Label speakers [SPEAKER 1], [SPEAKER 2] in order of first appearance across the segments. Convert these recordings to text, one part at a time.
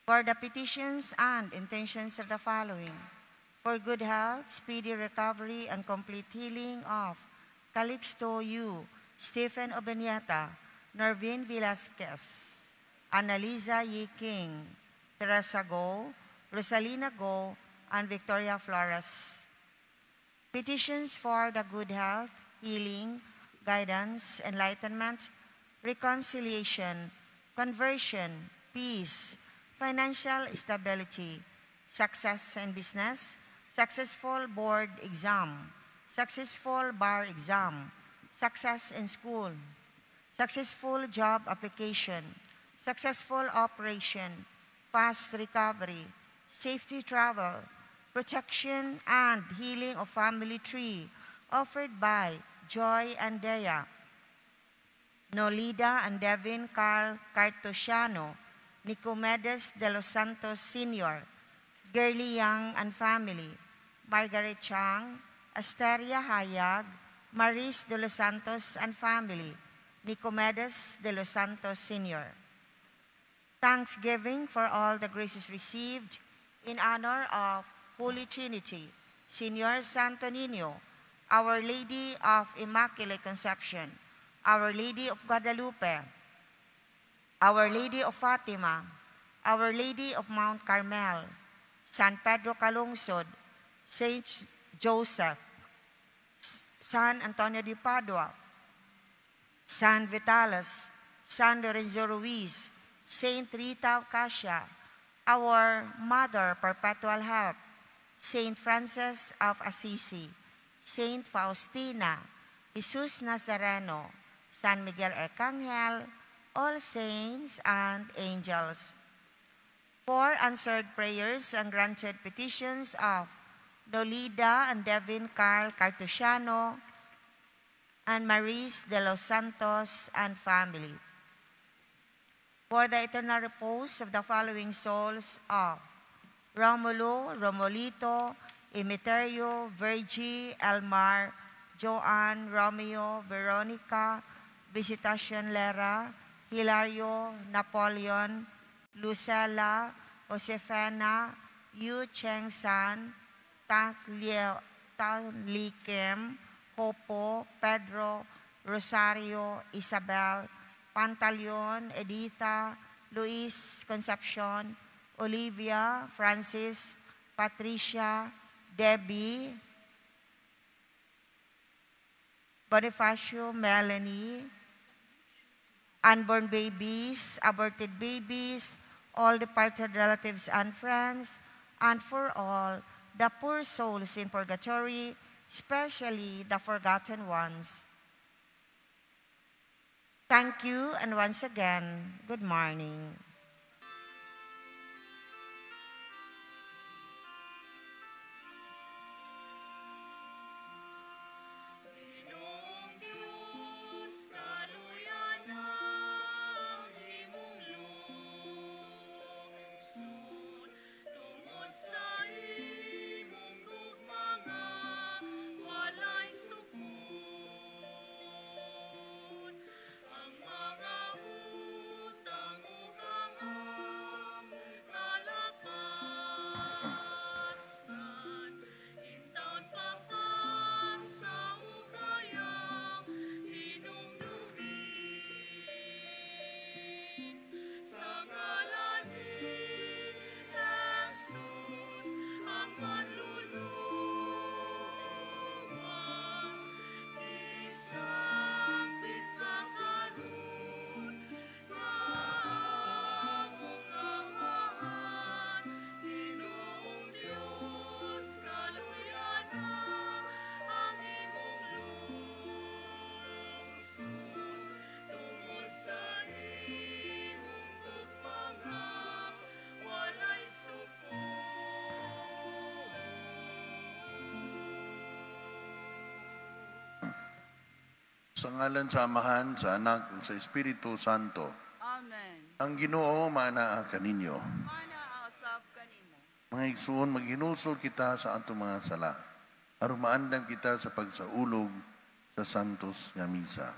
[SPEAKER 1] For the petitions and intentions of the following: for good health, speedy recovery, and complete healing of Calixto U., Stephen Obenieta, Norvin Velasquez, Annalisa Yi King, Teresa Go, Rosalina Go, and Victoria Flores. Petitions for the good health, healing, guidance, enlightenment, reconciliation, conversion, peace, financial stability, success in business, successful board exam, successful bar exam, success in school, successful job application, successful operation, fast recovery, safety travel, protection and healing of family tree, offered by Joy and Dea, Nolida and Devin Carl Cartosiano, Nicomedes de los Santos Sr., Girly Young and family, Margaret Chang, Asteria Hayag, Maris de los Santos and family, Nicomedes de los Santos Sr. Thanksgiving for all the graces received in honor of Holy Trinity, Señor Santo Niño, Our Lady of Immaculate Conception, Our Lady of Guadalupe, Our Lady of Fatima, Our Lady of Mount Carmel, San Pedro Calungsod, Saint Joseph, San Antonio de Padua, San Vitalis, San Lorenzo Ruiz, Saint Rita of Cascia, Our Mother Perpetual Help, Saint Francis of Assisi, Saint Faustina, Jesus Nazareno, San Miguel Arcangel, all saints and angels. For answered prayers and granted petitions of Nolida and Devin Carl Cartosiano and Maris de los Santos and family. For the eternal repose of the following souls of Romulo, Romolito, Emiterio, Virgie, Elmar, Joanne, Romeo, Veronica, Visitacion Lera, Hilario, Napoleon, Lucella, Josefina, Yu Cheng San, Tan Li Kim, Hopo, Pedro, Rosario, Isabel, Pantaleon, Editha, Luis Concepcion, Olivia, Francis, Patricia, Debbie, Bonifacio, Melanie, unborn babies, aborted babies, all departed relatives and friends, and for all the poor souls in purgatory, especially the forgotten ones. Thank you, and once again, good morning.
[SPEAKER 2] Ginoong Dios, kaluyan ang imong lungsod, tungod sa imong gugma nga walay sukod. Ang mga butang ug ang kalapasan, intawon papasa ug kayang hinumdumin. Sa ngalan ni Jesus ang manluluwas, gisapit ka karon nga among Amahan. Ginoong Dios, kaluyan ang imong lungsod, tungod sa imong gugma nga walay sukod.
[SPEAKER 3] Sa ngalan sa Amahan, sa Anak, ug sa Espiritu Santo.
[SPEAKER 4] Amen.
[SPEAKER 3] Ang Ginoo maanaa kaninyo.
[SPEAKER 4] Mana usab kanimo.
[SPEAKER 3] Mga igsuon, maghinulsol kita sa atong mga sala, aron maandam kita sa pagsaulog sa Santos nga Misa.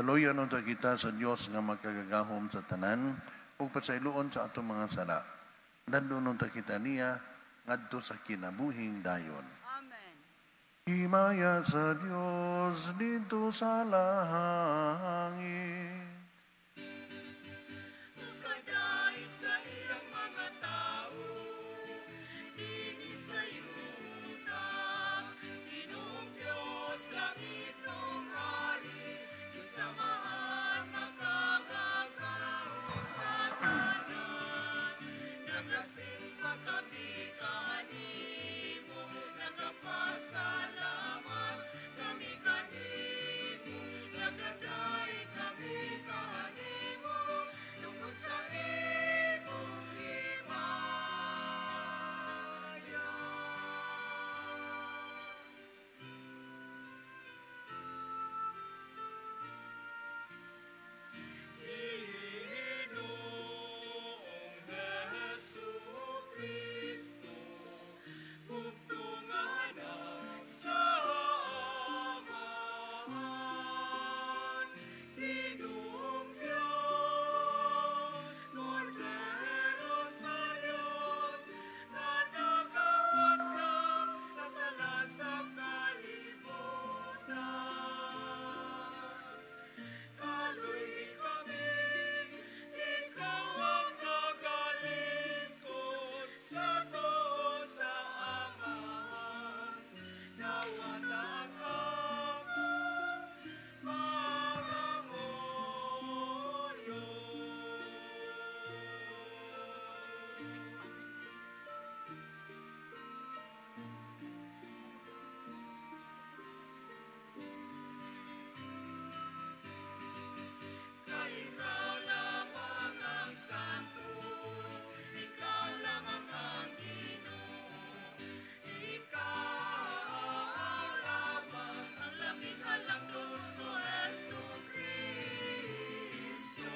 [SPEAKER 3] Kaluyan unta kita sa Dios nga makagagahom sa tanan ug pasayloon sa atong mga sala. Landon unta kita niya ngadto sa kinabuhing dayon.
[SPEAKER 4] Amen.
[SPEAKER 3] Himaya sa Dios didto sa langit.
[SPEAKER 2] Makadait sa iyang mga tao, dinhi sa yuta, Ginoong Dios, langitnong hari, Gisamaan makagagahom sa tanan. Nagasimba kami kanimo, nagapasalamat kami kanimo, nagadayeg kami kanimo, tungod sa imong himaya. Ginoong Jesu Cristo, bugtong Anak sa Amahan, Ginoong Dios, Kordero sa Dios, nga nagawagtang sa sala sa kalibutan. Kaluy-i kami, ikaw ang nagalingkod sa tuo sa Amahan. Dawata ang among pangangamuyo. Kay ikaw lamang ang Santos, ikaw lamang ang Ginoo, ikaw lamang ang labing halangdon, O Jesu Cristo.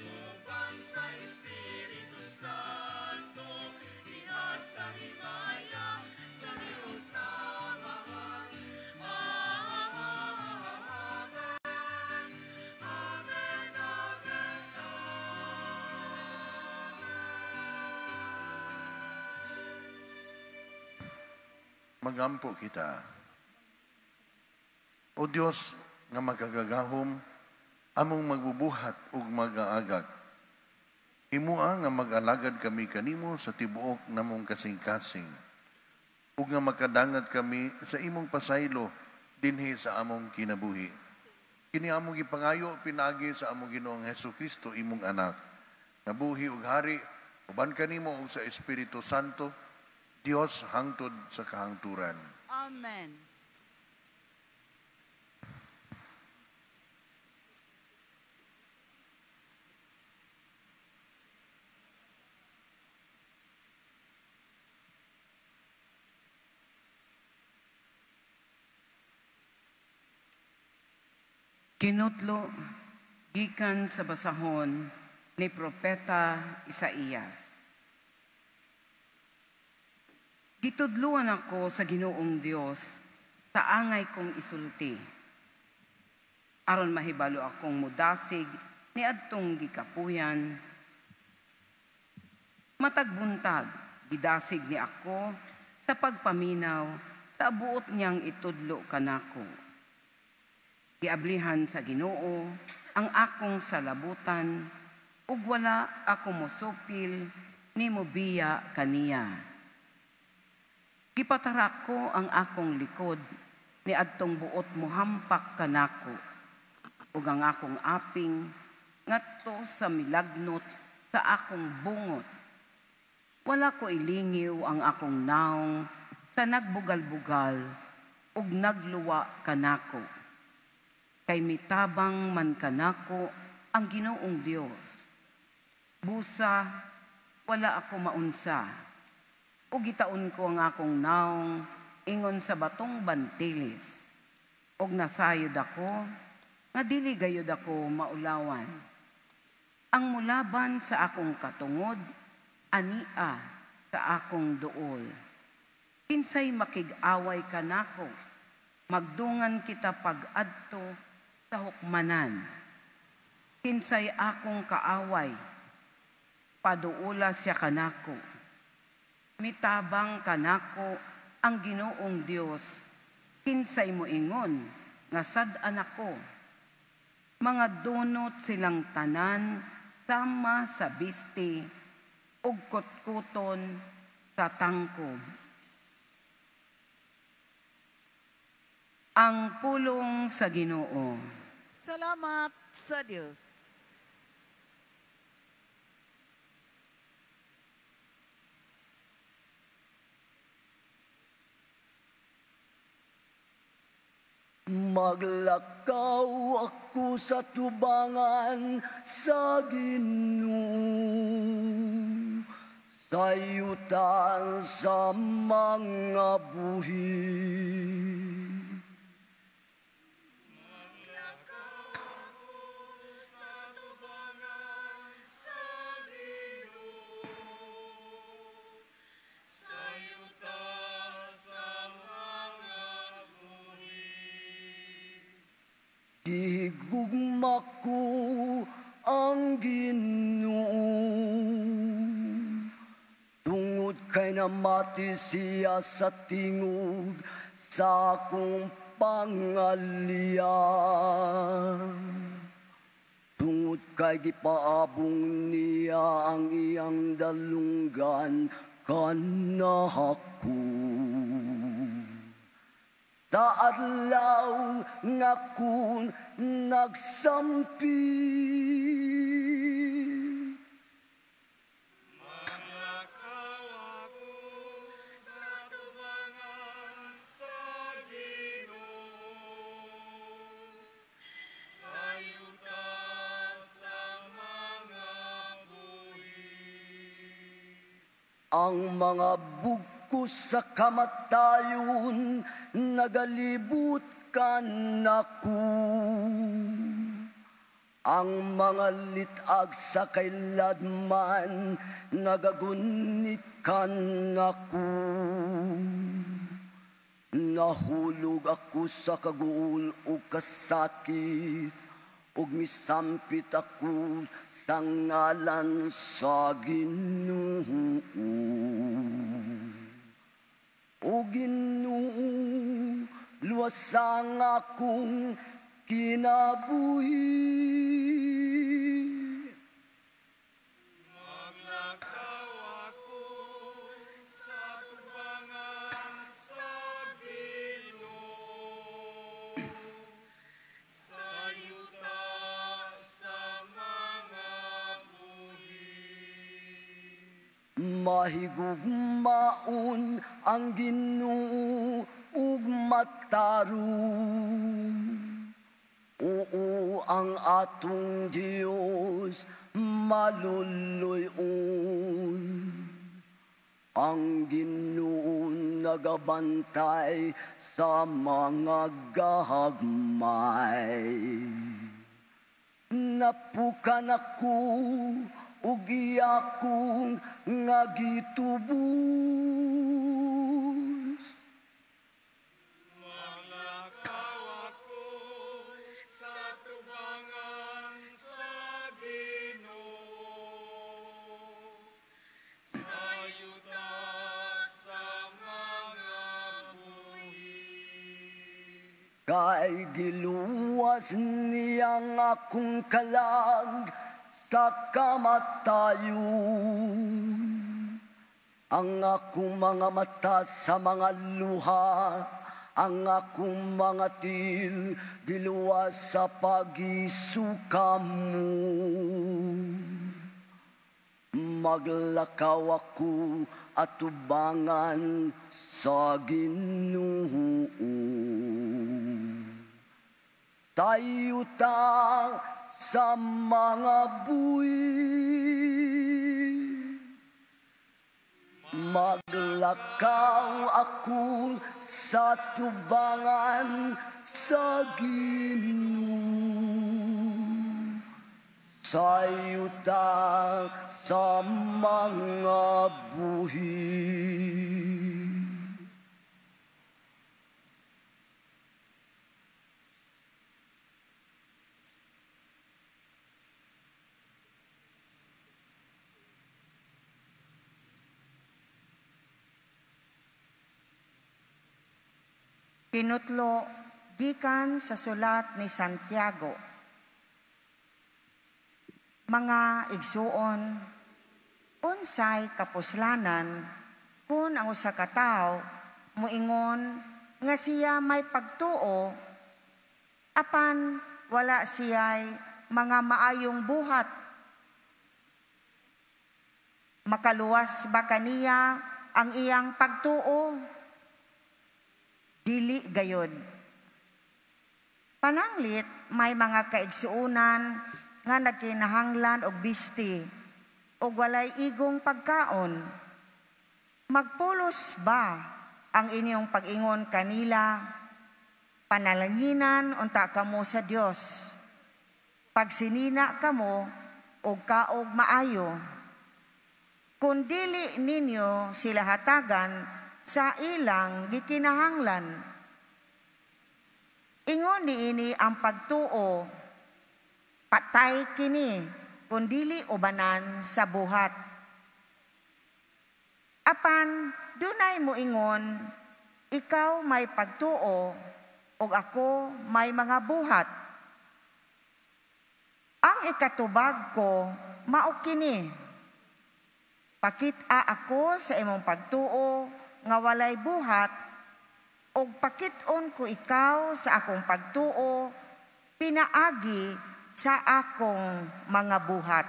[SPEAKER 2] Uban sa Espiritu Santo, diha sa himaya sa Dios Amahan. Amen. Amen, amen, amen.
[SPEAKER 3] Magampo kita. O Dios nga makagagahom, among magbubuhat ug magaagak. Himua nga mag-alagad kami kanimo sa tibuok namong kasing-kasing. Ug nga makadangat kami sa imong pasaylo dinhi sa among kinabuhi. Kini among gipangayo pinaagi sa among Ginoong Hesus Kristo imong anak. Nabuhi ug hari uban kanimo ug sa Espiritu Santo, Dios hangtod sa kahangturan.
[SPEAKER 4] Amen.
[SPEAKER 5] Kinutlo gikan sa basahon ni Propeta Isaías. Gitudluan ako sa Ginoong Dios sa angay kong isulti. Aron mahibalo akong mudasig ni adtong gikapuyan. Matag buntag gidasig ni ako sa pagpaminaw sa buot niyang itudlo kanako. Giablihan sa Ginoo ang akong salabutan ug wala ako mosupil ni mobiya kaniya. Gipatarak ko ang akong likod ni adtong buot mohampak kanako ug ang akong aping ngadto sa milagnot sa akong bungot. Wala ko ilingiw ang akong naong sa nagbugal-bugal ug nagluwa kanako. Kay mitabang man kanako ang Ginoong Dios. Busa, wala ako maunsa. Ug gitaon ko ang akong naong ingon sa batong bantilis. Ug nasayod ako, nga dili gayud ako maulawan. Ang mulaban sa akong katungod, ania sa akong duol. Kinsay makig-away kanako, magdungan kita pag-adto sa hukmanan. Kinsay akong kaaway, paduula siya kanako. Mitabang kanako ang Ginoong Dios, kinsay moingon nga sad-an ako. Mga dunot silang tanan sama sa bisti ug kutkuton sa tangkob. Ang pulong sa Ginoo.
[SPEAKER 4] Salamat sa Dios.
[SPEAKER 6] Maglakaw ako sa tubangan sa Ginoo, sa yutan sa mga buhi.
[SPEAKER 2] Maglakaw ako sa tubangan sa Ginoo, sa yutan sa mga buhi.
[SPEAKER 6] Gihigugma ko ang Ginoo, tungod kay namati siya sa tingog sa akong pangalian. Tungod kay gipaabong niya ang iyang dalunggan kanako. Sa adlaw nga kun nagsampi,
[SPEAKER 2] Maglakaw ako sa tubangan sa Ginoo, sa yuta sa mga buhi.
[SPEAKER 6] Ang mga bugkos sa kamatayon nagalibot kanako. Ang mga litag sa kailadman nagagunit kanako. Nahulog ako sa kaguol o kasakit, ug misampit ako sa ngalan sa Ginoo. O Ginoo, luwasa ang akong kinabuhi.
[SPEAKER 2] Maglakaw ako sa tubangan sa Ginoo, sa yuta sa mga buhi.
[SPEAKER 6] Mahigugmaon ang Ginoo ug matarong. Oo, ang atong Dios maluluyon. Ang Ginoo nagabantay sa mga gahagmay. Napukan ako ug iyakong nga gitubos.
[SPEAKER 2] Maglakaw ako sa tubangan sa Ginoo, sa yuta sa mga buhi.
[SPEAKER 6] Kay giluwas niya ang akong kalag sa kamatayon. Ang akong mga mata sa mga luha, ang akong mga til giluwas sa pagisuka mo. Maglakaw ako at tubangan sa Ginoo. Sa yuta sa mga buhi. Maglakaw ako sa tubangan sa Ginoo. Sa yuta sa mga buhi.
[SPEAKER 1] Pinutlo gikan sa sulat ni Santiago. Mga igsuon, unsay kapuslanan kung ang usa ka tawo moingon nga siya may pagtuo apan wala siya'y mga maayong buhat? Makaluwas ba kaniya ang iyang pagtuo? Dili gayod. Pananglit may mga kaigsuonan nga nagkinahanglan og bisti og walay igong pagkaon. Magpulos ba ang inyong pag-ingon kanila? Panalanginan unta kamo sa Dios. Pagsinina kamo og kaog maayo. Kun dili ninyo sila hatagan sa ilang gikinahanglan. Ingon niini ang pagtuo, patay kini kun dili ubanan sa buhat. Apan dunay moingon, ikaw may pagtuo ug ako may mga buhat. Ang ikatubag ko mao kini. Pakit-a ako sa imong pagtuo nga walay buhat, ug pakit-on ko ikaw sa akong pagtuo pinaagi sa akong mga buhat.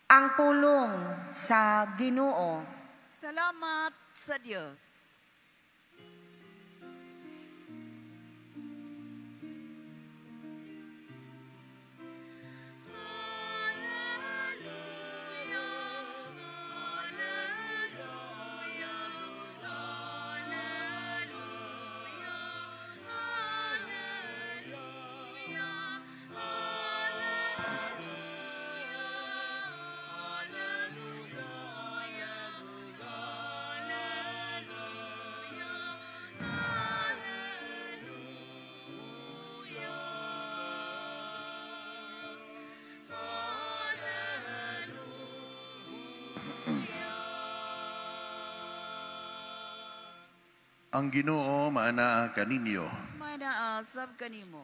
[SPEAKER 1] Ang pulong sa Ginoo.
[SPEAKER 4] Salamat sa Dios.
[SPEAKER 3] Ang Ginoo maanaa kaninyo.
[SPEAKER 4] Maanaa sab kanimo.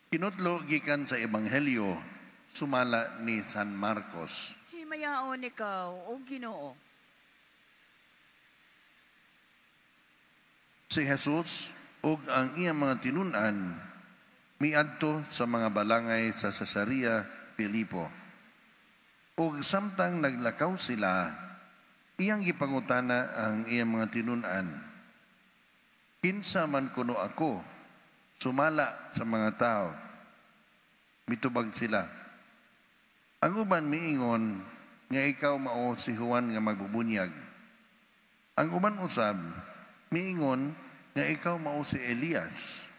[SPEAKER 3] Kinutlo gikan sa Ebanghelyo sumala ni San Marcos.
[SPEAKER 4] Himayaon ikaw o Ginoo.
[SPEAKER 3] Si Jesus ug ang iyang mga tinun-an miadto sa mga balangay sa Cesarea Filipo. Ug samtang naglakaw sila, iyang gipangutana ang iyang mga tinun-an. Kinsa man kuno ako, sumala sa mga tao. Mitubag sila. Ang uban miingon nga ikaw mao si Juan nga magbubunyag. Ang uban usab miingon nga ikaw mao si Elias.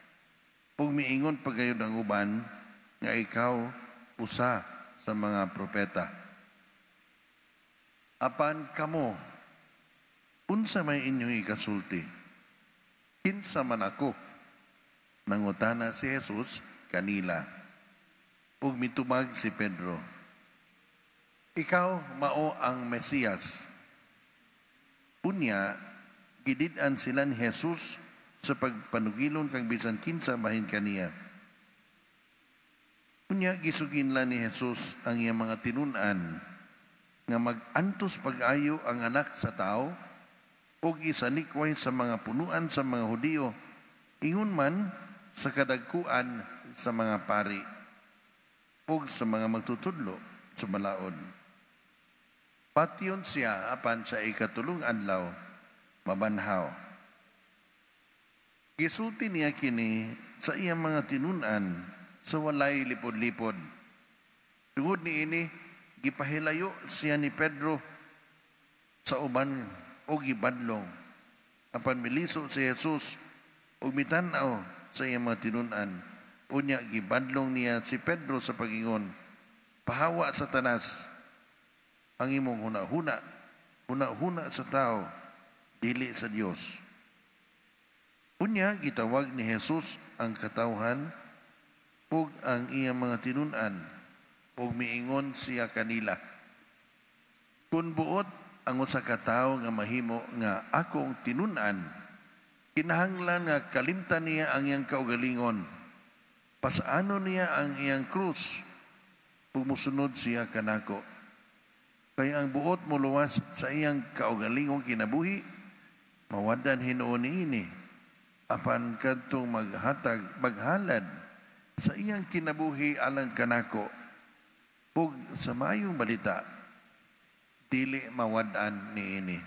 [SPEAKER 3] Ug miingon pagayod ang uban nga ikaw usa sa mga propeta. Apan kamo, unsa may inyong ikasulti? Kinsa man ako? Nangutana si Jesus kanila. Ug mitubag si Pedro, ikaw mao ang Mesiyas. Unya, gidid-an sila ni Jesus sa pagpanugilon kang bisan kinsa bahin kaniya. Unya, gisuginla ni Jesus ang iyang mga tinun-an nga mag-antos pag-ayo ang anak sa tao ug isalikway sa mga punuan sa mga Hudiyo, ingon man sa kadagkuan sa mga pari ug sa mga magtutudlo sa balaod. Patyon siya apan sa ikatulong adlaw mabanhaw. Gisulti niya kini sa iyang mga tinun-an sa walay lipod-lipod. Tungod niini, gipahilayo siya ni Pedro sa uban o gibadlong. Apan miliso si Jesus ug mitan-aw sa iyang mga tinun-an. Unya gibadlong niya si Pedro sa pagingon, pahawa Satanas ang imong hunahuna, hunahuna sa tao, dili sa Dios. Unya gitawag ni Jesus ang katawhan ug ang iyang mga tinun-an ug miingon siya kanila, kun buot Ang usa ka tawo nga mahimo nga akong tinun-an, kinahanglan nga kalimtan niya ang iyang kaugalingon. Pasaano niya ang iyang krus ug mosunod siya kanako. Kay ang buot moluwas sa iyang kaugalingong kinabuhi, mawadan hinuon niini. Apan kadtong maghatag, maghalad sa iyang kinabuhi alang kanako ug sa maayong balita, dili mawad-an niini.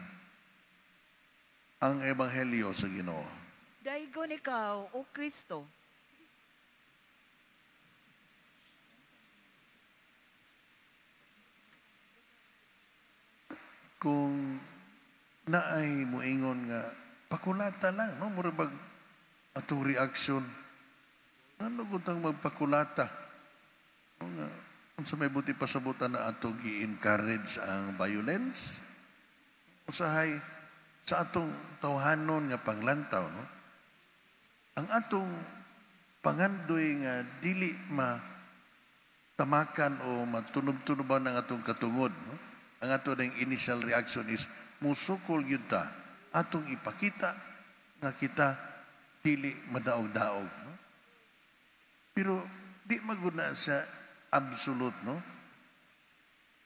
[SPEAKER 3] Ang Ebanghelyo sa Ginoo.
[SPEAKER 4] Daygon ikaw, O Kristo.
[SPEAKER 3] Kung naay moingon nga pakulata lang, no? Mura bag atong reaction, ano gutang magpakulata? No, nga, unsa may buti pasabutan na atong gi-encourage ang violence? Usahay sa atong tawhanon nga panglantaw, no? Ang atong pangandoy nga dili matamakan o matunob-tunoban ang atong katungod, no? Ang ato ng initial reaction is musukol gyud ta, atong ipakita nga kita dili madaog-daog, no? Pero di maguna sa absolute, no?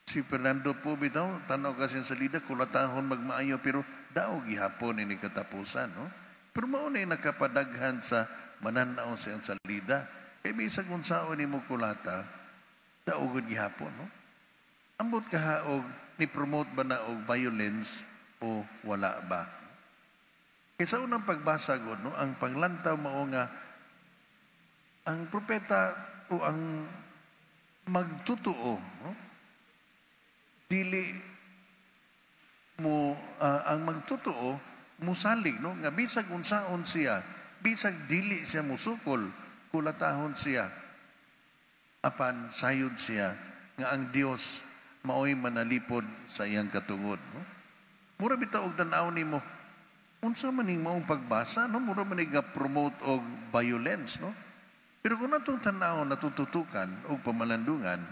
[SPEAKER 3] Si Fernando Poe bitaw, tanaw kasi sa salida, kulatahon magmaayo, pero daog gihapon ini katapusan, no? Pero mao na nakapadaghan sa mananaw sa iyang salida. Kay bisag unsaon nimo kulata, daog gihapon, no? Ambot kahaog, ni-promote ba na og violence o wala ba? Kay sa unang pagbasa gud, no, ang panglantaw mao nga ang propeta o ang magtutuo, no? Dili mo ang magtutuo musalig, no, nga bisag unsaon siya, bisag dili siya musukol, kulatahon siya, apan sayod siya nga ang Dios maoy manalipod sa iyang katungod, no? Mura bitaw og tan-aw nimo, unsa man ning maong pagbasa, no? Mura man ning ga-promote og violence, no? Pero kung atong tan-aw natututukan og pamalandungan,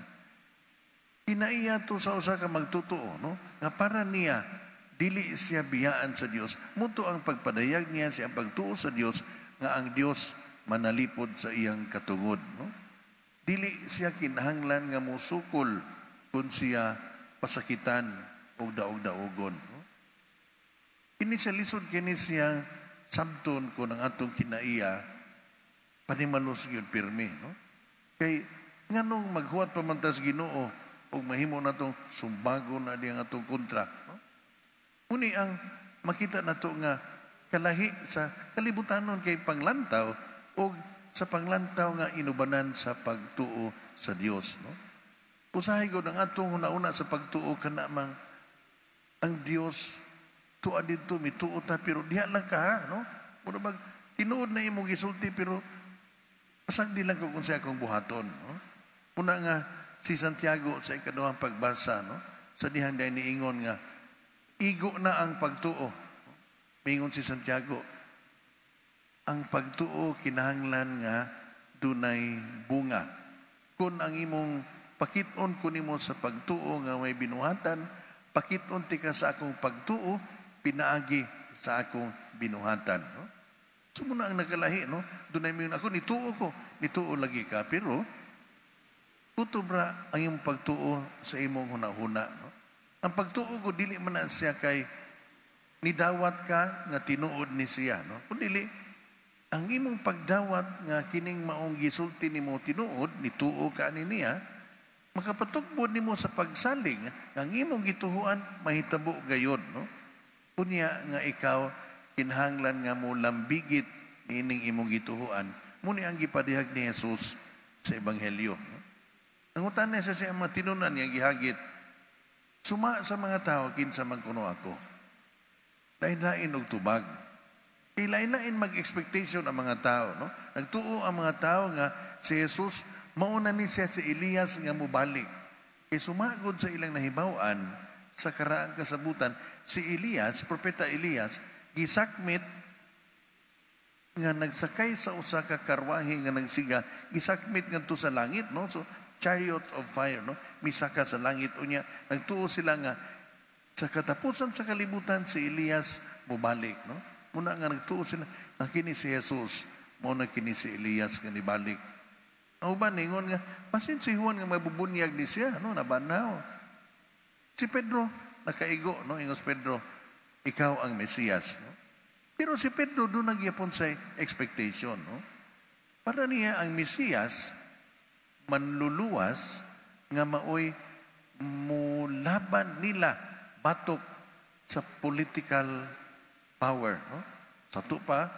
[SPEAKER 3] kinaiya to sa usa ka magtotoo, no? Nga para niya dili siya biyaan sa Dios. Muto ang pagpadayag niya siya pagtuo sa Dios nga ang Dios manalipod sa iyang katungod, no? Dili siya kinahanglan nga mosukol kun siya pasakitan og daog-daogon, no? Kini siya lisod kini siya sabton kun ang atong kinaiya panimalos gyud pirmi, no? Kay nganong maghuwat pa man tas Ginoo og mahimo natong sumbago na diyang atong kontra, no? Muni ang makita nato nga kalahi sa kalibutanon kay panglantaw og sa panglantaw nga inubanan sa pagtuo sa Dios, no? Usahay gud ang atong hunahuna sa pagtuo kana mang ang Dios tuwa didto mituo ta pero diha lang ka, ha, no? Mura bag tinuod na imong gisulti pero pasagdi lang ko kung siya akong buhaton, no? Una nga si Santiago sa ikaduhang pagbasa, no? Sa dihang dahil niingon nga igo na ang pagtuo. Mingon si Santiago, ang pagtuo kinahanglan nga dunay bunga. Kung ang imong pakit-on ko nimo sa pagtuo nga may binuhatan, pakit-on tika sa akong pagtuo, pinaagi sa akong binuhatan, no? So muna ang nagkalahi, no? Dunay mo ako, nituo ko, nituo lagi ka, pero kutubra ang imong pagtuo sa imong hunahuna, no? Ang pagtuo ko, dili man na siya kay nidawat ka nga tinuod ni siya, no? Kung dili, ang imong pagdawat nga kining maong gisulti nimo tinuod, nituo ka ani niya, makapatukbod nimo sa pagsaling nga ang imong gituhuan mahitabo gayon, no? Unya nga ikaw kinahanglan nga mo lambigit niining imong gituhuan, muni ang gipadihag ni Jesus sa ebanghelyo, no? Ang utan niya sa siyang mga tinunan niya gihagit, suma sa mga tao kinsa man kuno ako. Lain-lain og tubag. Kay lain-lain mag-expectation ang mga tao, no? Nagtuo ang mga tao nga si Jesus mauna ni siya si Elias nga mobalik. Kay sumagod sa ilang nahibaw-an sa karaang kasabutan, si Elias, propeta Elias, gisakmit nga nagsakay sa usa ka karwahe nga nagsiga, gisakmit ngadto sa langit, no? So chariot of fire, no? Misaka sa langit unya. Nagtuo sila nga Sa katapusan sa kalibutan si Elias mobalik, no? Muna nga nagtuo sila na kini si Jesus, mao na kini si Elias nga nibalik. Ang uban ningon nga basin si Juan nga mabubunyag ni siya, no, nabanaw. Si Pedro nakaigo, no, ingos Pedro, ikaw ang Mesiyas, no? Pero si Pedro doon nagyapon sa expectation, no? Para niya ang Mesiyas manluluwas nga maoy mulaban nila batok sa political power, no? Sa to pa,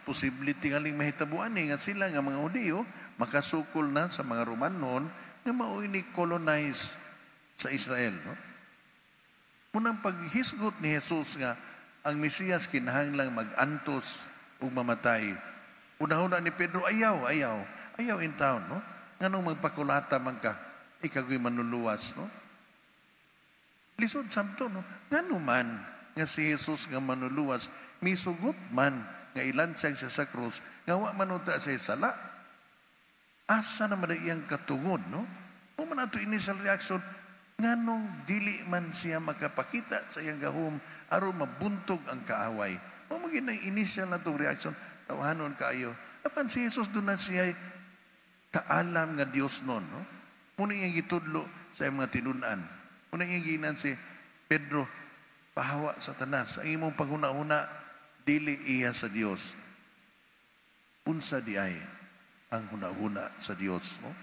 [SPEAKER 3] posible tingaling mahitabuan ni nga sila nga mga Hudiyo makasukol na sa mga Romanon nga maoy ni colonize sa Israel, no? Munang paghisgot ni Jesus nga ang Mesiyas kinahanglang mag-antos ug mamatay. Unahuna ni Pedro, ayaw, ayaw, ayaw in town, no? Nganong magpakulata man ka, ikaw manluluwas, no? Lisod samto, no? Ngano man nga si Jesus nga manluluwas, misugot man nga ilansang siya sa krus, nga wa man unta siya sala. Asa naman na iyang katungod, no? O man ato initial reaction, nganong dili man siya makapakita sa iyang gahom aron mabuntog ang kaaway. O maging ang initial na itong reaction, tawahanon kaayo. Apan si Jesus doon na siya kaalam nga Dios nun, no? Muna iyang gitudlo sa iyang mga tinun-an. Muna iyang ginan si Pedro, pahawa Satanas, ang imong paghuna-huna, dili iya sa Dios. Unsa di ay ang huna-huna sa Dios, no?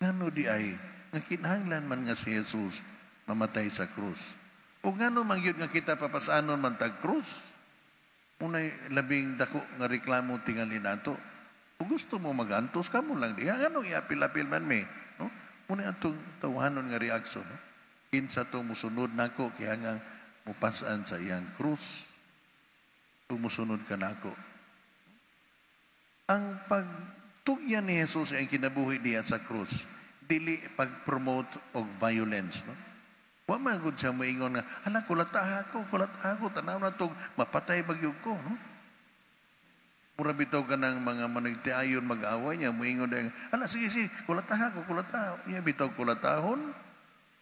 [SPEAKER 3] Ngano di ay nga kinahanglan man nga si Jesus mamatay sa krus. O ngano man gyud nga kita papasanon man tag krus? Unay labing dako nga reklamo tingali nato. Kung gusto mo magantos kamo lang diha, nganong iapil-apil man mi, no? Unay atong tawahanon nga reaksyon, no? Kinsa to musunod nako kaya nga mupasan sa iyang krus. Kung musunod ka nako. Ang pagtugyan ni Jesus ang kinabuhi diha sa krus, dili pag-promote og violence, no? Wa man gud siya moingon nga, hala, kulataha ko, tanaw na tog, mapatay bagyog ko, no? Mura bitaw ka ng mga managtiayon mag-away niya, moingon dahil, hala, sige, sige, kulataha ko, kulataha. Niya bitaw kulatahon,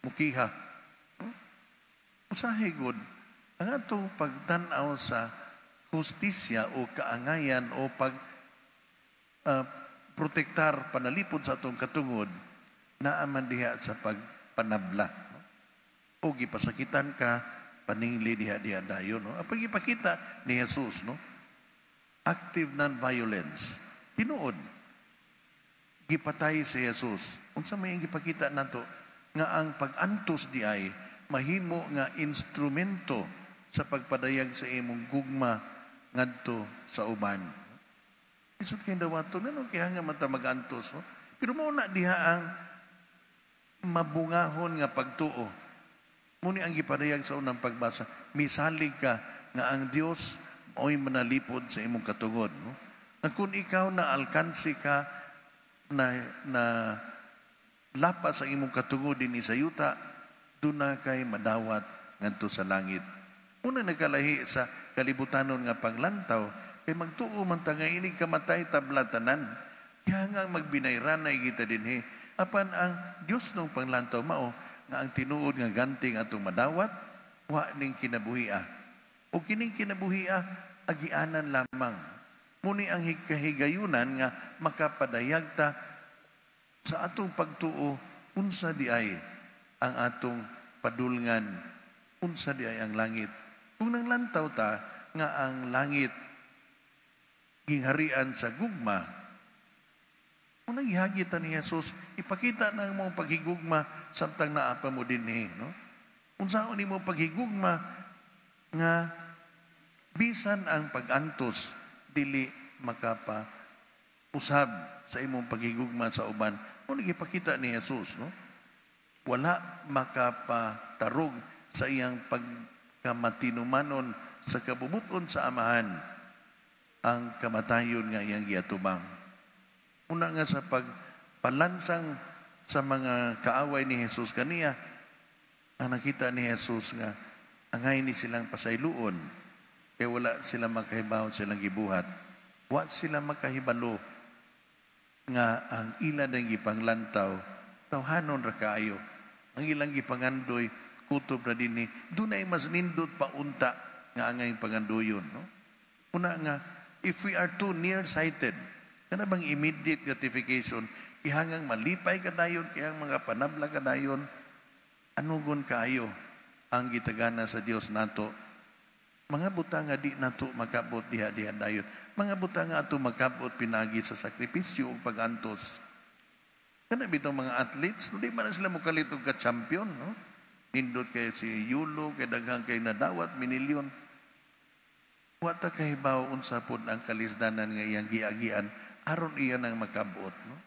[SPEAKER 3] mukiha. No? Usahay gud, ang atong pagtan-aw sa hustisya o kaangayan o pag protektar panalipod sa atong katungod, naaman diha sa pagpanabla. No? O gipasakitan ka, paningli diha diha dayon. No? Ang pagipakita ni Jesus, no? Active non-violence. Tinuod, gipatay si Jesus. Unsa may ang gipakita nato? Nga ang pag-antos di ay mahimo nga instrumento sa pagpadayag sa imong gugma ngadto sa uban. Isod kay dawaton, ano kaya nga mata mag-antos, no? Pero mao na diha ang mabungahon nga pagtuo. Muni ang gipadayag sa unang pagbasa, misalig ka nga ang Dios mao'y manalipod sa imong katungod, no? Na kung ikaw na alkansi ka na lapas ang imong katungod dinhi sa yuta, duna kay madawat ngadto sa langit. Una nagkalahi sa kalibutanon nga panglantaw, kay magtuo man ta nga inig kamatay tabla tanan. Kaya nga magbinayranay kita dinhi. Apan ang Dios nung panglantaw mao nga ang tinuod nga ganting atong madawat, wa ning kinabuhia. O kining kinabuhia agianan lamang. Muni ang kahigayunan nga makapadayag ta sa atong pagtuo, unsa di ay ang atong padulngan, unsa di ay ang langit. Kung nanglantaw ta nga ang langit gingharian sa gugma, unang gihagi ta ni Jesus, ipakita na ang mong paghigugma samtang naa pa mo dinhi, no? Unsaon nimo paghigugma nga bisan ang pag-antos dili makapa-usab sa imong paghigugma sa uban. Mao gipakita ni Jesus, no? Wala makapatarog sa iyang pagkamatinumanon sa kabubuton sa Amahan ang kamatayon nga iyang giatubang. Una nga sa pagpalansang sa mga kaaway ni Jesus kaniya, ang nakita ni Jesus nga angay ni silang pasayloon, kay wala sila makahibaw silang gibuhat. Wa sila makahibalo nga ang ila nang gipanglantaw, tawhanon ra kaayo. Ang ilang gipangandoy, kutob ra dinhi, dunay mas nindot pa unta nga angay pangandoyon, no? Una nga, if we are too nearsighted, kana bang immediate gratification, kihangang malipay ka dayon, kihang mga panabla ka dayon, anugon kaayo ang gitagana sa Dios nato. Mga butang nga di nato makabot diha-diha dayon. Mga butang nga ato makabot pinagi sa sakripisyo ug pagantos. Kana bitong mga athletes, no, di man na sila mokalit og ka-champion, no? Nindot kay si Yulo, kay daghang kay nadawat, minilyon. Wa ta kahibaw unsa pod ang kalisdanan nga iyang giagian aron iya nang makabot, no?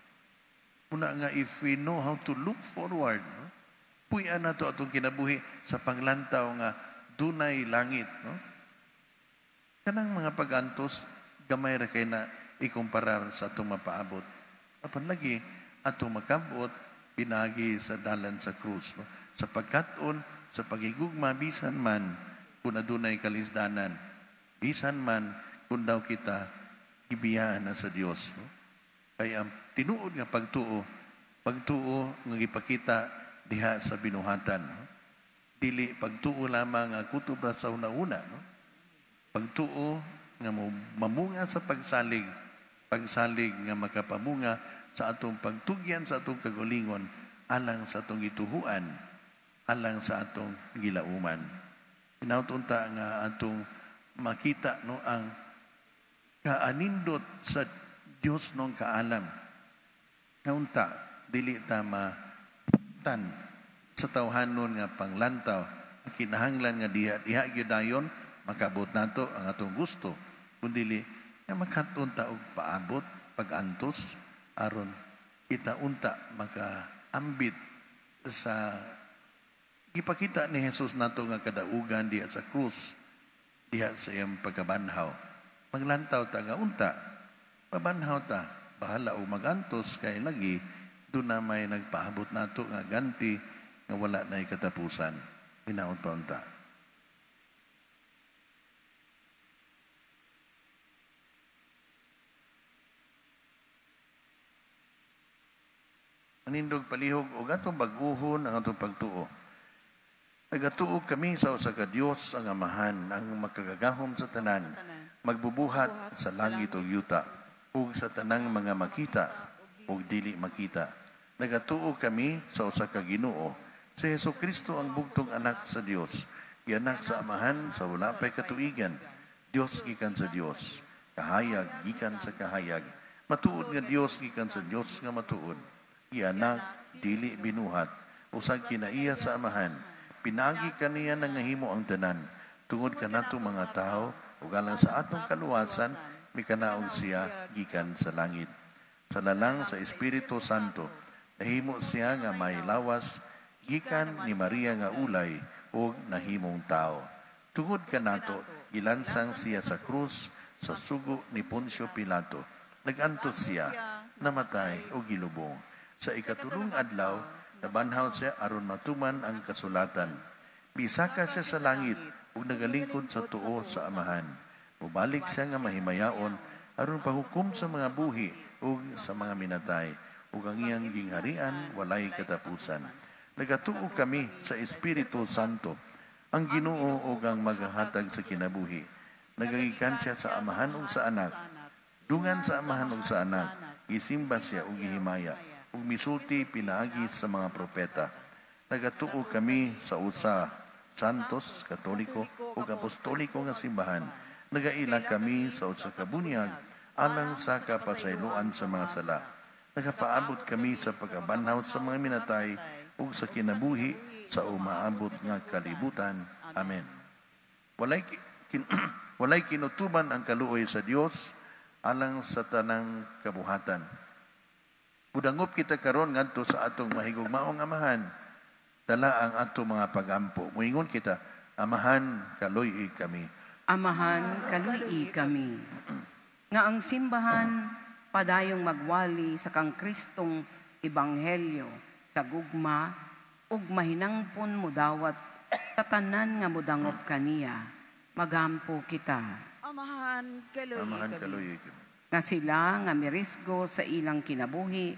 [SPEAKER 3] Una nga, if we know how to look forward, no? Puy-an nato atong kinabuhi sa panglantaw nga dunay langit, no? Kanang mga pagantos gamay ra kay na ikumparar sa atong mapaabot. Apan lagi atong makabot pinagi sa dalan sa krus, no? Sa pagkat-on, sa pagigugma, bisan man kung adunay kalisdanan, bisan man kung daw kita gibiyaan na sa Dios, no? Kaya ang tinuod nga pagtuo, pagtuo nga gipakita diha sa binuhatan, no? Dili pagtuo lamang nga kutob ra sa una-una, no? Pagtuo nga mamunga sa pagsalig, pagsalig nga makapamunga sa atong pagtugyan sa atong kagulingon alang sa atong gituhuan, alang sa atong gilauman. Hinaut unta nga atong makita, no, ang kaanindot sa Dios nung kaalam. Nga unta dili ta matan sa tawhanon nga panglantaw, kinahanglan nga diha diha gyud dayon makabot nato ang atong gusto, kundili nga makaton ta og paabot, pagantos aron kita unta makaambit sa gipakita ni Jesus nato nga kadaugan diha sa krus, diha sa iyang pagkabanhaw. Maglantaw ta nga unta mabanhaw ta, bahala og magantos, kay lagi doon na may nagpaabot nato nga ganti nga wala na katapusan. Hinaot pa unta. Manindog palihog og atong bag-uhon ang atong pagtuo. Nagatuo kami sa usa ka Dios ang Amahan, ang makagagahom sa tanan, magbubuhat sa langit ug yuta, ug sa tanang mga makita ug dili makita. Nagatuo kami sa usa ka Ginoo, si Hesukristo ang bugtong anak sa Dios, gianak sa Amahan sa wala pay katuigan, Dios gikan sa Dios, kahayag gikan sa kahayag, matuod nga Dios gikan sa Dios nga matuod, gianak dili binuhat, usag kinaiya sa Amahan, pinagi kaniya nangahimo ang tanan, tungod kanato mga tawo ug alang sa atong kaluwasan, mikanaog siya gikan sa langit. Sa lalang sa Espiritu Santo, nahimo siya nga may lawas gikan ni Maria nga ulay ug nahimong tao. Tungod kanato, gilansang siya sa krus sa sugo ni Poncio Pilato. Nagantos siya, namatay ug gilubong. Sa ikatulong adlaw, nabanhaw siya aron matuman ang kasulatan. Bisaka siya sa langit ug nagalingkod sa tuo sa Amahan. Mubalik siya nga mahimayaon aron paghukom sa mga buhi ug sa mga minatay, ug ang iyang gingharian walay katapusan. Nagatuo kami sa Espiritu Santo, ang Ginoo ug ang magahatag sa kinabuhi. Nagagikan siya sa Amahan ug sa Anak. Dungan sa Amahan ug sa Anak, gisimba siya ug gihimaya, ug misulti pinaagi sa mga propeta. Nagatuo kami sa usa Santos, Katoliko ug Apostoliko nga simbahan. Nagaila kami sa usa ka bunyag alang sa kapasayloan sa mga sala. Nagapaabot kami sa pagkabanhaw sa mga minatay ug sa kinabuhi sa umaabot nga kalibutan. Amen. Walay kinutuban ang kaluoy sa Dios alang sa tanang kabuhatan. Mudangop kita karon ngadto sa atong mahigugmaong Amahan, dala ang atong mga pagampo. Muingon kita, Amahan, kaluy-i kami.
[SPEAKER 5] Amahan, kaluy-i kami. Nga ang simbahan padayong magwali sa kang Kristong ebanghelyo sa gugma ug mahinangpon mudawat sa tanan nga mudangop kaniya. Magampo kita.
[SPEAKER 4] Amahan, kaluy-i
[SPEAKER 3] Amahan,
[SPEAKER 4] kami.
[SPEAKER 3] kaluy-i kami.
[SPEAKER 5] Nga sila nga mirisgo sa ilang kinabuhi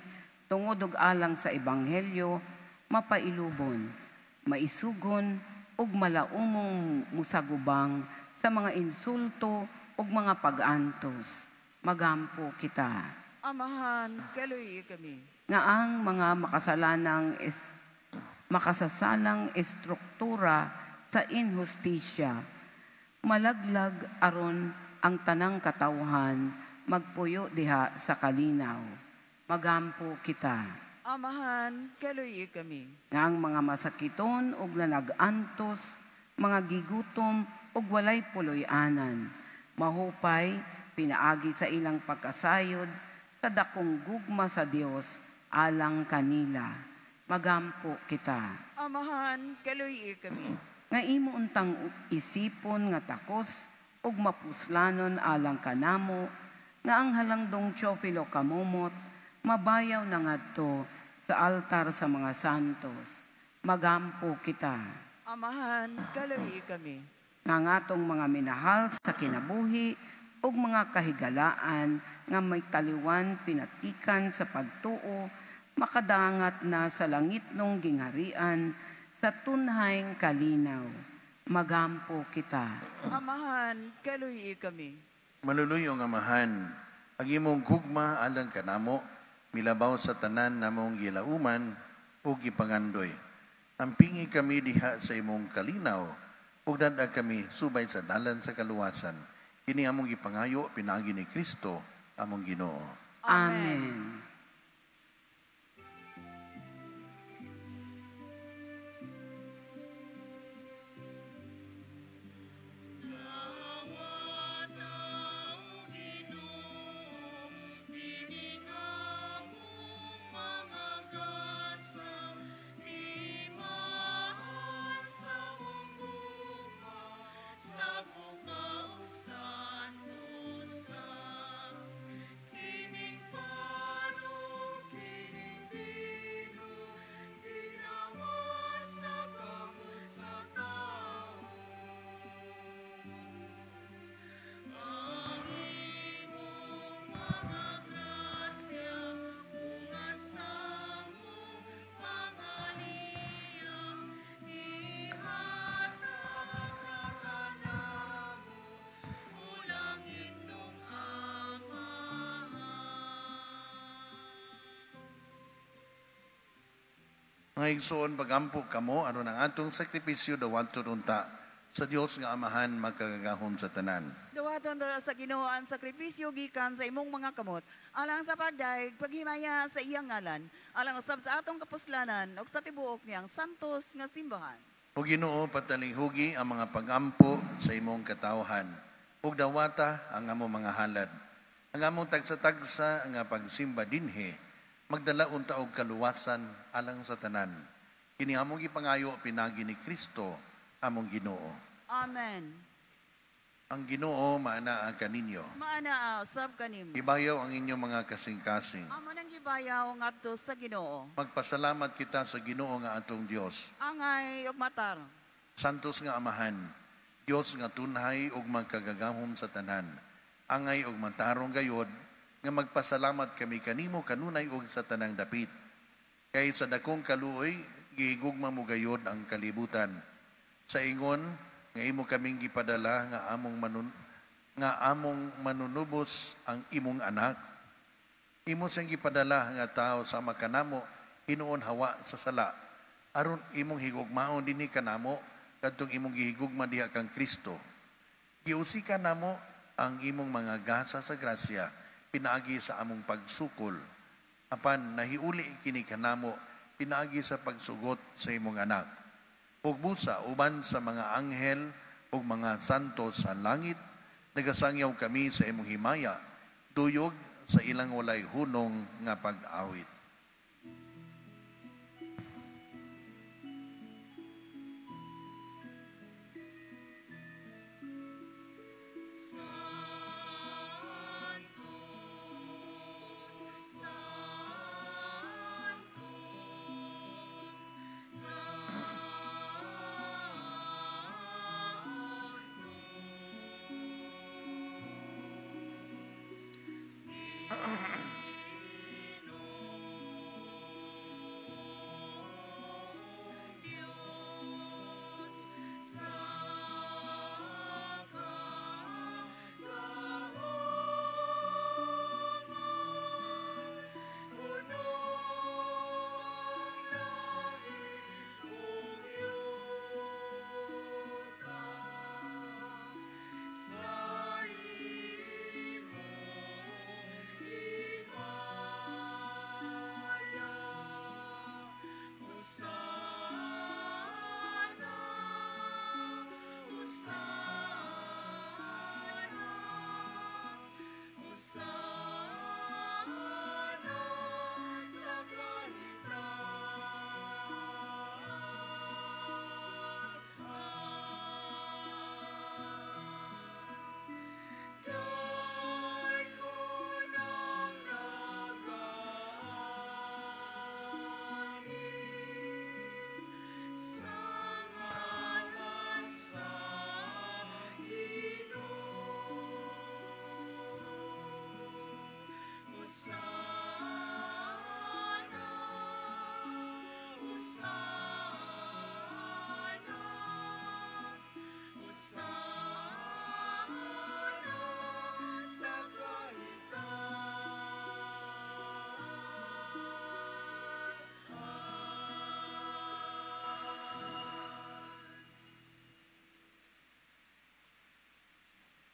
[SPEAKER 5] tungod og alang sa ebanghelyo mapailubon. maisugon ug malaumong musagubang sa mga insulto ug mga pag-antos. Magampo kita.
[SPEAKER 4] Amahan, kaluyi kami.
[SPEAKER 5] Nga ang mga makasasalang estruktura sa inhustisya, malaglag aron ang tanang katawhan magpuyo diha sa kalinaw. Magampo kita.
[SPEAKER 4] Amahan, kaluyi kami.
[SPEAKER 5] Nga ang mga masakiton ug nanagantos, mga gigutom ug walay puloy-anan, mahupay pinaagi sa ilang pagkasayod sa dakong gugma sa Dios alang kanila. Magampo kita.
[SPEAKER 4] Amahan, kaluyi kami.
[SPEAKER 5] Nga imo untang isipon nga takos ug mapuslanon alang kanamo, nga ang halangdong Teofilo Camomot mabayaw na ngadto sa altar sa mga santos. Magampo kita.
[SPEAKER 4] Amahan, kaluyi kami.
[SPEAKER 5] Nga ngatong mga minahal sa kinabuhi ug mga kahigalaan nga may taliwan pinatikan sa pagtuo, makadangat na sa langit nung gingharian sa tunhayng kalinaw. Magampo kita.
[SPEAKER 4] Amahan, kaluyi kami.
[SPEAKER 3] Maluluyong Amahan, ang imong gugma alang kanamo, milabaw sa tanan namong gilauman ug gipangandoy. Ampingi kami diha sa imong kalinaw, ug dad-a kami subay sa dalan sa kaluwasan. Kini among gipangayo pinaagi ni Kristo among Ginoo.
[SPEAKER 5] Amen.
[SPEAKER 3] Mga igsoon, pagampo kamo aron ang atong sakripisyo dawaton unta sa Dios nga Amahan magkagagahom sa tanan.
[SPEAKER 4] Dawaton dala sa Ginoo ang sakripisyo gikan sa imong mga kamot, alang sa pagdaig, paghimaya sa iyang ngalan, alang usab sa atong kapuslanan ug sa tibuok niyang santos nga simbahan.
[SPEAKER 3] O Ginoo, patalinghugi ang mga pagampo sa imong katawhan, ug dawata ang among mga halad. Ang among tagsa-tagsa nga pagsimba dinhi, magdala unta og kaluwasan alang sa tanan. Kini among gipangayo pinagi ni Kristo among Ginoo.
[SPEAKER 4] Amen.
[SPEAKER 3] Ang Ginoo maanaa kaninyo.
[SPEAKER 4] Maanaa usab kanimo.
[SPEAKER 3] Ibayaw ang inyong mga kasing-kasing.
[SPEAKER 4] Amo nang gibayaw ngadto sa Ginoo.
[SPEAKER 3] Magpasalamat kita sa Ginoo nga atong Dios.
[SPEAKER 4] Angay ug matarong.
[SPEAKER 3] Santos nga Amahan, Dios nga tunhay ug magkagagahom sa tanan. Angay ug matarong gayod nga magpasalamat kami kanimo kanunay ug sa tanang dapit. Kay sa dakong kaluoy gihigugma mo gayod ang kalibutan. Sa ingon nga imo kaming gipadala nga among manunubos ang imong anak. Imo siyang gipadala nga tawo sama kanamo hinuon hawa sa sala. Aron imong higugmaon dinhi kanamo kadtong imong gihigugma diha kang Kristo. Giusikan namo ang imong mga gasa sa grasya pinaagi sa among pagsukol. Apan nahiuli kini kanamo pinaagi sa pagsugot sa imong anak. Ug busa uban sa mga anghel ug mga santo sa langit, nagasangyaw kami sa imong himaya, duyog sa ilang walay hunong nga pag-awit.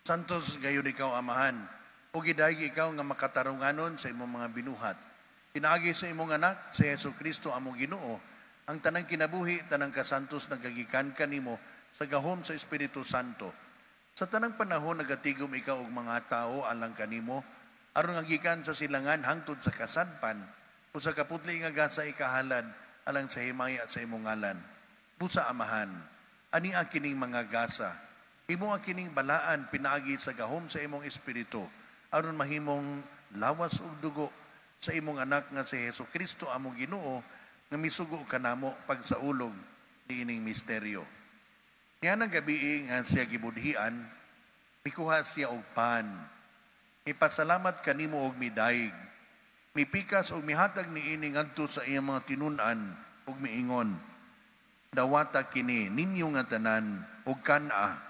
[SPEAKER 3] Santos gayon ikaw, Amahan, ug gidayeg ikaw nga makatarunganon sa imong mga binuhat. Pinaagi sa imong anak, si Hesus Kristo among Ginoo, ang tanang kinabuhi, tanang kasantos nagagikan kanimo sa gahom sa Espiritu Santo. Sa tanang panahon nagatigom ikaw og mga tao alang kanimo, aron nga gikan sa silangan hangtod sa kasadpan, o sa kaputli nga gasa ikahalad alang sa himaya sa imong ngalan. Busa Amahan, ani ang kining mga gasa, himo ang kining balaan pinaagi sa gahom sa imong Espiritu, aron mahimong lawas ug dugo sa imong anak nga si Hesus Kristo among Ginoo, nga misugo kanamo pagsaulog niining misteryo. Niya nang gabii nga siya gibudhian, mikuha siya og pan. Mipasalamat kanimo og midayeg. Mipikas og mihatag niini ngadto sa iyang mga tinun-an og miingon. Dawata kini ninyo nga tanan og kan-a,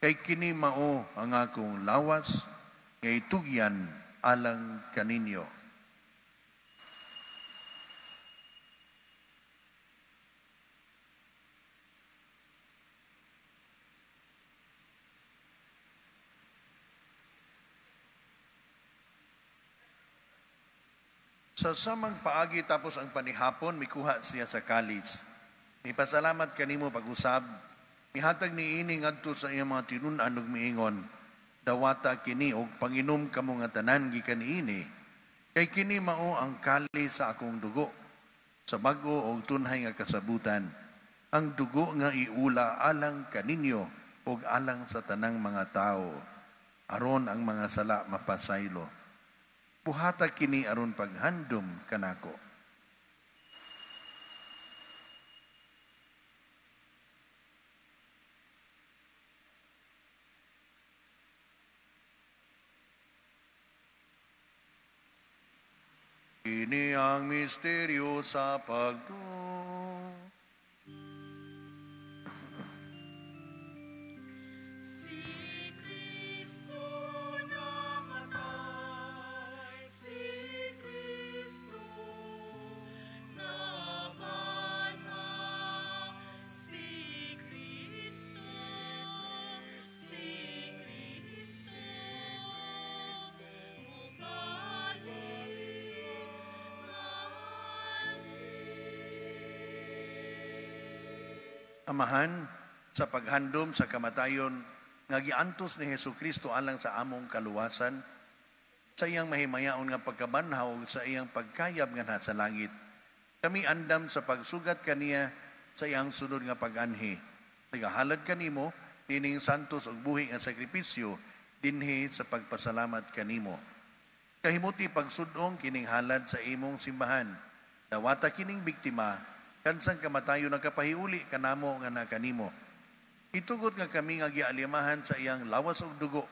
[SPEAKER 3] kay kini mao ang akong lawas nga itugyan alang kaninyo. Sa samang paagi tapos ang panihapon, mikuha siya sa kalis. Mipasalamat kanimo pag-usab, mihatag niini ngadto sa iyang mga tinun-an ug miingon, dawata kini og panginom kamo nga tanan gikan niini, kay kini mao ang kalis sa akong dugo, sa bag-o og tunhay nga kasabutan, ang dugo nga iula alang kaninyo ug alang sa tanang mga tawo, aron ang mga sala mapasaylo. Buhata kini aron paghandom kanako. Kini ang misteryo sa pagtuo.
[SPEAKER 2] Si Kristo namatay, si Kristo nabanhaw, si Kristo, si Kristo mubalik nganhi.
[SPEAKER 3] Amahan, sa paghandom sa kamatayon nga giantos ni Hesukristo alang sa among kaluwasan, sa iyang mahimayaon nga pagkabanhaw ug sa iyang pagkayab nga nasa langit, kami andam sa pagsugat kaniya sa iyang sunod nga pag-anhi. Nagahalad kanimo nining santos ug buhi nga sakripisyo dinhi sa pagpasalamat kanimo. Kahimuti pagsudong kining halad sa imong simbahan. Dawata kining biktima, kansang kamatayon nagkapahiuli kanamo nga nakanimo. Itugot nga kami nga gialimahan sa iyang lawas ug dugo,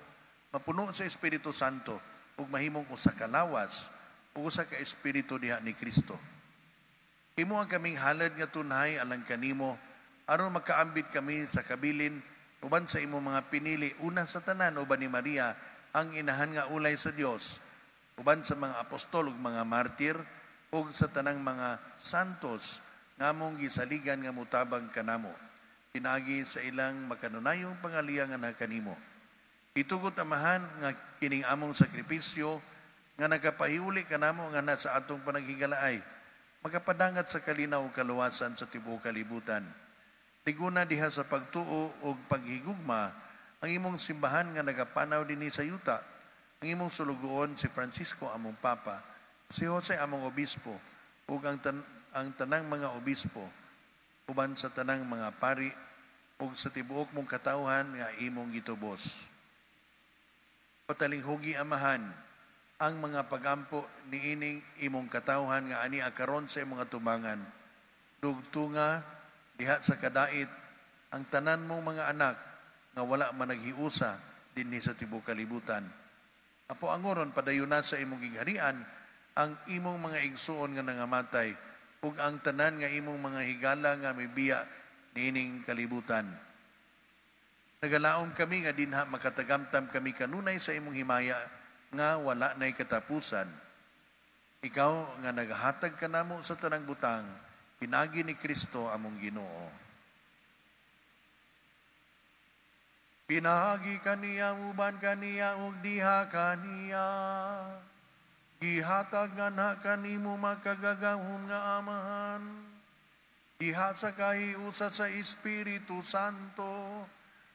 [SPEAKER 3] mapuno sa Espiritu Santo ug mahimong usa ka lawas ug usa ka espiritu diha ni Kristo. Himo ang kaming halad nga tunhay alang kanimo, aron makaambit kami sa kabilin uban sa imong mga pinili, una sa tanan uban ni Maria ang inahan nga ulay sa Dios, uban sa mga apostol ug mga martir ug sa tanang mga santos nga among gisaligan nga mutabang kanamo, pinaagi sa ilang makanunayong pangaliya nga nakanimo. Itugot Amahan nga kining among sakripisyo nga nagapahiuli kanamo nga na sa atong panaghigalaay, makapadangat sa kalinaw ug kaluwasan sa tibuok kalibutan. Tiguna diha sa pagtuo ug paghigugma ang imong simbahan nga nagapanaw dinhi sa yuta, ang imong sulugoon si Francisco among Papa, si Jose among obispo, ug ang tanang mga obispo, uban sa tanang mga pari ug sa tibuok mong katawhan nga imong gitubos. Patalinghugi Amahan ang mga pagampo niining imong katawhan nga ani akaron sa imong atubangan. Dugtunga diha sa kadait ang tanan mong mga anak nga wala man naghiusa dinhi sa tibuok kalibutan. Apo angoron padayuna sa imong gingharian ang imong mga igsuon nga nangamatay ug ang tanan nga imong mga higala nga mibiya niining kalibutan. Nagalaom kami nga dinha makatagamtam kami kanunay sa imong himaya nga wala nay katapusan. Ikaw nga naghatag kanamo sa tanang butang, pinagi ni Kristo among Ginoo. Pinaagi kaniya, uban kaniya, ug diha kaniya. Gihatag nga na kanimo makagagahom nga Amahan. Diha sa kahiusa sa Espiritu Santo,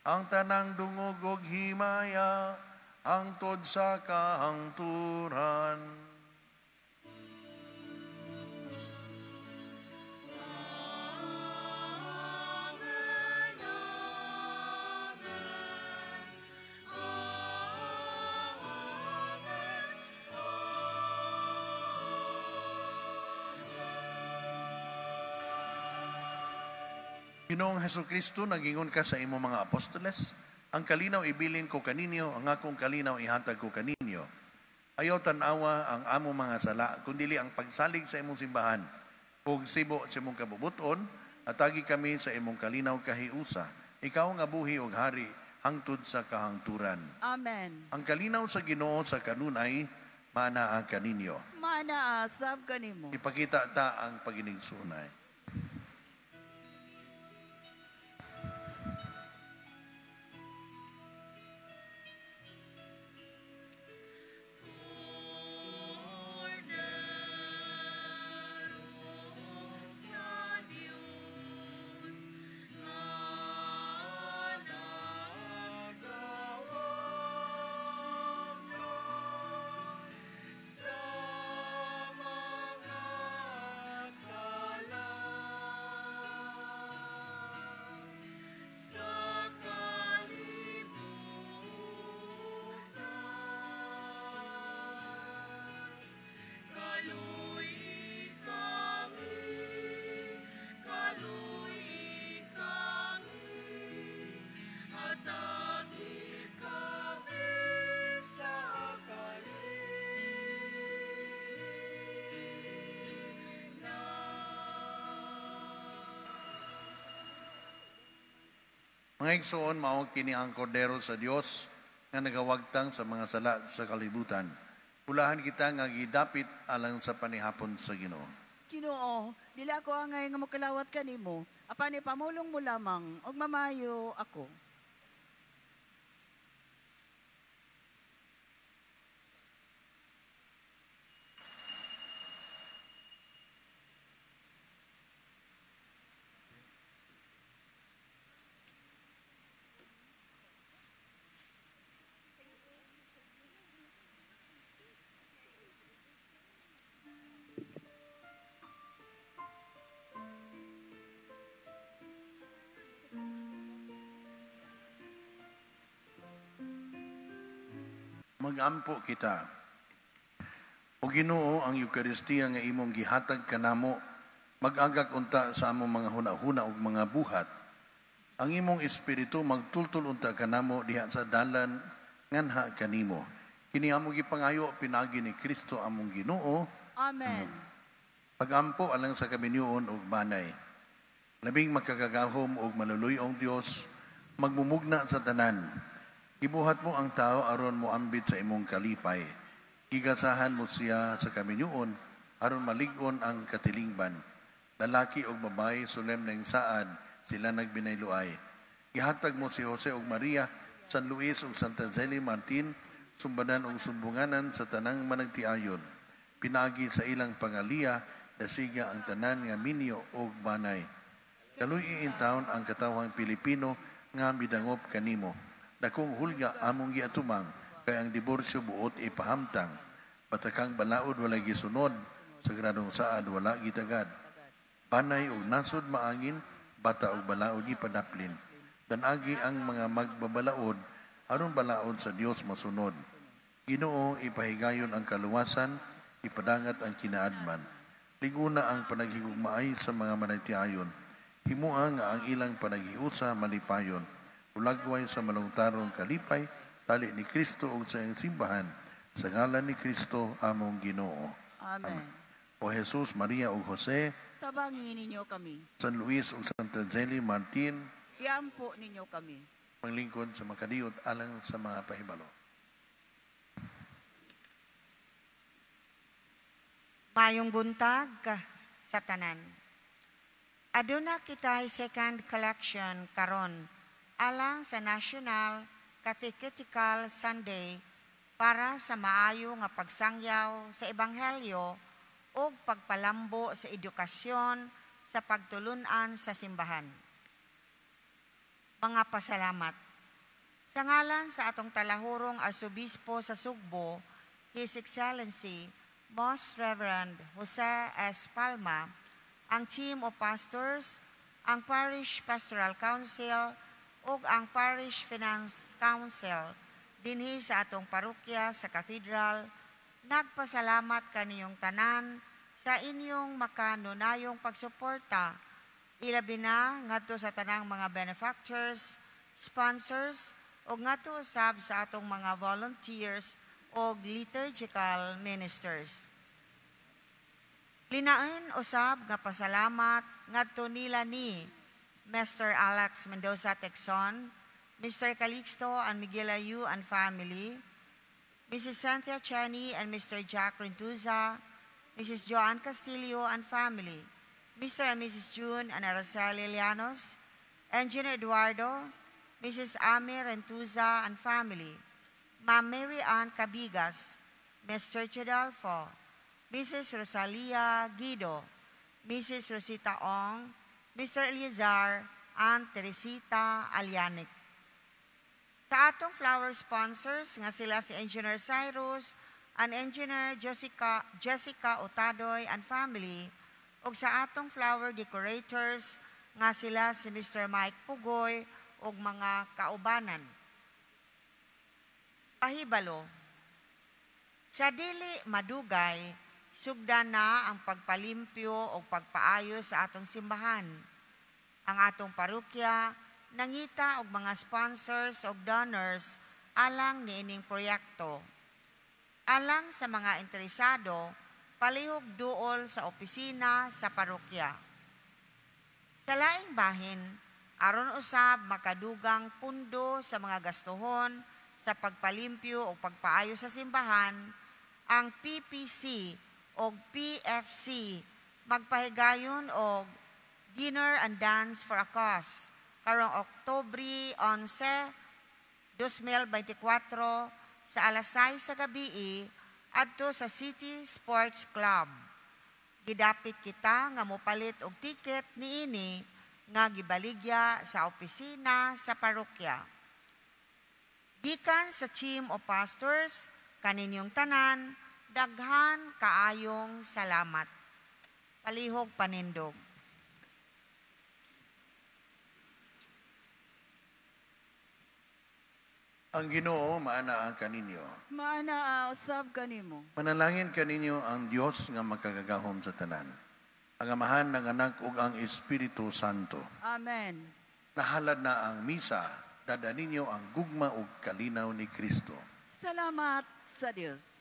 [SPEAKER 3] ang tanang dungog ug himaya, hangtod sa kahangturan. Ginoong Hesukristo, nagingon ka sa imong mga apostoles, ang kalinaw ibilin ko kaninyo, ang akong kalinaw ihatag ko kaninyo. Ayaw tan-awa ang among mga sala, kundili ang pagsalig sa imong simbahan. Ug sibo sa imong kabubuton, atagi kami sa imong kalinaw kahiusa. Ikaw nga buhi ug hari, hangtod sa kahangturan.
[SPEAKER 4] Amen.
[SPEAKER 3] Ang kalinaw sa Ginoo sa kanunay, maanaa kaninyo.
[SPEAKER 4] Maanaa sab kanimo.
[SPEAKER 3] Ipakita ta ang paginigsunay. Mga igsoon, mao kini ang kordero sa Dios nga nagawagtang sa mga sala sa kalibutan. Pulahan kita nga gidapit alang sa panihapon sa Ginoo.
[SPEAKER 4] Ginoo, dili ako angay nga mokalawat kanimo, apan ipamulong mo lamang ug mamayo ako.
[SPEAKER 3] Magampo kita. O Ginoo, ang Eukaristiya nga imong gihatag kanamo, mag-agak unta sa among mga hunahuna ug mga buhat. Ang imong espiritu magtultol unta kanamo diha sa dalan nganha kanimo. Kini among gipangayo pinaagi ni Kristo among Ginoo.
[SPEAKER 4] Amen.
[SPEAKER 3] Pagampo alang sa kaminyoon ug banay. Labing makagagahom ug maluluy-ong Dios, magmumugna sa tanan. Gibuhat mo ang tao aron moambit sa imong kalipay. Gigasahan mo siya sa kaminyoon aron malig-on ang katilingban. Lalaki og babae solemneng saad sila nagbinayloay. Gihatag mo si Jose og Maria, San Luis og Santa Zeli Martin, sumbanan og sumbunganan sa tanang managtiayon. Pinaagi sa ilang pangaliya, dasiga ang tanan nga minyo og banay. Kaluy-i intawon ang katawhang Pilipino nga midangop kanimo. Dakong hulga among giatumang, kay ang diborsyo buot ipahamtang. Batakang balaod walay gisunod, sagradong saad wala gitagad. Banay og nasod maangin, bata og balaod gipadaplin. Danagi ang mga magbabalaod, aron balaod sa Dios masunod. Ginoo, ipahigayon ang kaluwasan, ipadangat ang kinaadman. Liguna ang panaghigugmaay sa mga managtiayon. Himua nga ang ilang panaghiusa malipayon. Ulagway sa malungtarong kalipay, tali ni Kristo ug sa iyang simbahan, sa ngalan ni Kristo among Ginoo.
[SPEAKER 4] Amen.
[SPEAKER 3] O Jesus, Maria ug Jose,
[SPEAKER 4] Tabangi ninyo kami.
[SPEAKER 3] San Luis ug Santa Zeli Martin,
[SPEAKER 4] Iampo ninyo kami.
[SPEAKER 3] Panglingkod sa makadiyot alang sa mga pahibalo.
[SPEAKER 1] Mayong buntag sa tanan. Aduna kita'y second collection karon alang sa National Catechetical Sunday para sa maayo nga pagsangyaw sa Ebanghelyo ug pagpalambo sa edukasyon sa pagtulunan sa simbahan. Mga pasalamat. Sa ngalan sa atong talahurong Arsobispo sa Sugbo, His Excellency, Most Reverend Jose S. Palma, ang team of pastors, ang Parish Pastoral Council, ug ang Parish Finance Council dinhi sa atong parokya sa Cathedral, nagpasalamat kaniyong tanan sa inyong makanunayong pagsuporta, ilabi na ngadto sa tanang mga benefactors, sponsors, ug ngadto usab sa atong mga volunteers ug liturgical ministers. Linain usab nga pasalamat ngadto nila ni Mr. Alex Mendoza Texon, Mr. Calixto and Miguel Ayu and family, Mrs. Cynthia Cheney and Mr. Jack Rentuza, Mrs. Joanne Castillo and family, Mr. and Mrs. June and Araceli Llanos, Engineer Eduardo, Mrs. Ame Rentuza and family, Ma'am Mary Ann Cabigas, Mr. Chedalfo, Mrs. Rosalia Guido, Mrs. Rosita Ong, Mr. Eleazar, and Teresita Alianic. Sa atong flower sponsors nga sila si Engineer Cyrus and Engineer Jessica Otadoy and family, ug sa atong flower decorators nga sila si Mr. Mike Pugoy ug mga kaubanan. Pahibalo, sa dili madugay, sugdan na ang pagpalimpyo o pagpaayo sa atong simbahan. Ang atong parokya nangita og mga sponsors og donors alang niining proyekto. Alang sa mga interesado, palihog duol sa opisina sa parokya. Sa laing bahin, aron usab makadugang pundo sa mga gastuhon sa pagpalimpyo o pagpaayo sa simbahan, ang PPC o PFC magpahigayon og Dinner and Dance for a Cause karong Oktubre 11, 2024 sa alas 6 sa gabi adto sa City Sports Club. Gidapit kita nga mopalit og tiket niini nga gibaligya sa opisina sa parokya. Gikan sa team of pastors, kaninyong tanan, daghan kaayong salamat. Palihog panindog.
[SPEAKER 3] Ang Ginoo maanaa kaninyo.
[SPEAKER 4] Maanaa usab kanimo.
[SPEAKER 3] Manalangin kaninyo ang Dios nga makagagahom sa tanan. Ang Amahan, ang Anak ug ang Espiritu Santo.
[SPEAKER 4] Amen.
[SPEAKER 3] Nahalad na ang misa, dada ninyo ang gugma ug kalinaw ni Kristo.
[SPEAKER 4] Salamat sa Dios.